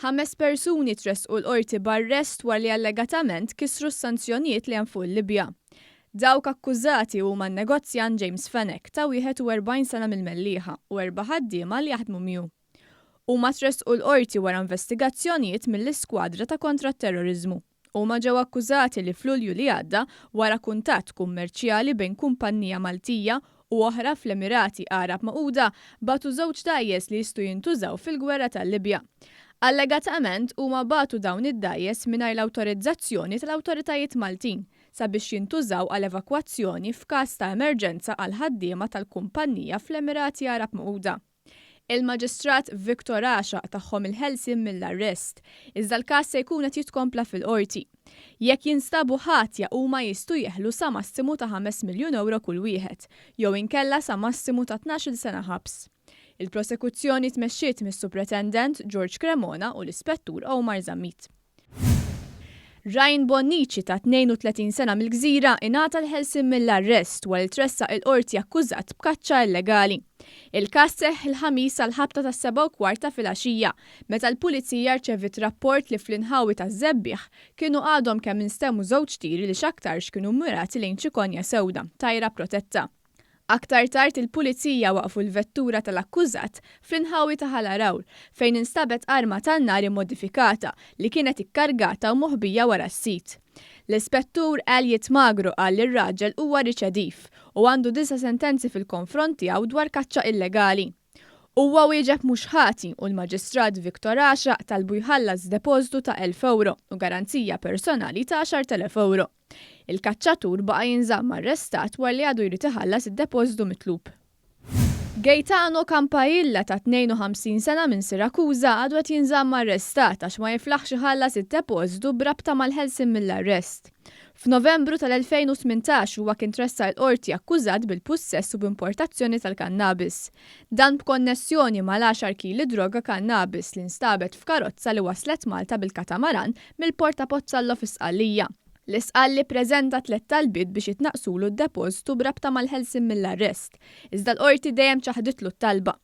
Ħames persuni tressqu l-Qorti b'arrest wara li allegatament kisru s-sanzjonijiet li hemm fuq il-Libja. Dawk akkużati huma n-negozjant James Fenech ta' 41 sena mill-Mellieħa u erba' ħaddiema li jaħdmu miegħu. Huma tressqu l-Qorti wara investigazzjonijiet mill-Iskwadra ta' Kontra t-Terroriżmu. Huma ġew akkużati li f'Lulju li għadda, wara kuntatt kummerċjali bejn kumpannija Maltija u oħra fl-Emirati Għarab Magħquda, bagħtu żewġ dgħajjes li jistgħu jintużaw fil-gwerra tal-Libja. Allegatament huma bagħtu dawn id-dgħajjes mingħajr l-awtorizzazzjoni tal-awtoritajiet Maltin sabiex jintużaw għal evakwazzjoni f'każ ta' emerġenza għall-ħaddiema tal-kumpannija fl-Emirati Għarab Magħquda. Il-Maġistrat Victor Għaxaq tagħhom il-ħelsien mill-arrest, iżda l-każ se jkun qed jitkompla fil-Qorti. Jekk jinstabu ħatja huma jistgħu jeħlu sa massimu ta' ħames miljun ewro kull wieħed, jew inkella sa massimu ta' 12-il sena ħabs. Il-prosekuzzjoni tmexxiet mis-Supretendent George Cremona u l-Ispettur Omar Zammit. Ryan Bonnici ta' 32 sena mill-Gżira ingħata l-ħelsien mill-arrest wara li tressaq il-Qorti akkużat b'kaċċa illegali. Il-każ seħħ il-Ħamis għall-ħabta tas-7:15 ta' filgħaxija meta l-Pulizija rċeviet rapport li fl-inħawi taż-Żebbiegħ kienu għadhom kemm instemgħu żewġ tiri li x'aktarx kienu mmirati lejn ċikonja sewda, tajra protetta. Aktar tard il-Pulizija waqfu l-vettura tal-akkużat fl-inħawi ta' Ħal Għargħur fejn instabet arma tan-nar immodifikata li kienet ikkargata u moħbija wara s-sit. L-Ispettur Elliot Magro qal li r-raġel huwa riċediv u għandu disa' sentenzi fil-konfront tiegħu dwar kaċċa illegali. Huwa wieġeb mhux ħati u l-Maġistrat Victor Għaxaq talbu jħallas depożitu ta' 1,000 ewro u garanzija personali ta' 10,000 ewro. Il-kaċċatur baqa' jinżamm arrestat wara li għadu jrid iħallas id-depożitu mitlub. Gaetano Campailla ta' 52 sena minn Siracusa għadu qed jinżamm arrestat għax ma jiflaħx iħallas id-depożitu b'rabta mal-ħelsien mill-arrest. F'Novembru tal-2018 huwa kien tressaq il-Qorti akkużat bil-pussess u b'importazzjoni tal-kannabis. Dan b'konnessjoni mal-għaxar kili droga kannabis li nstabet f'karozza li waslet Malta bil-katamaran mill-port ta' Pozzallo fi Sqallija. L-Isqalli ppreżenta tliet talbiet biex jitnaqqsulu d-depożitu b'rabta mal-ħelsien mill-arrest, iżda l-Qorti dejjem ċaħditlu t-talba.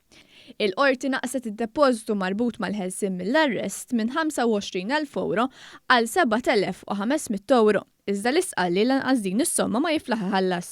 Il-Qorti naqqset id-depożitu marbut mal-ħelsien mill-arrest minn 25,000 ewro għal 7,500 ewro, iżda l-Isqalli lanqas din is-somma ma jiflaħ iħallas.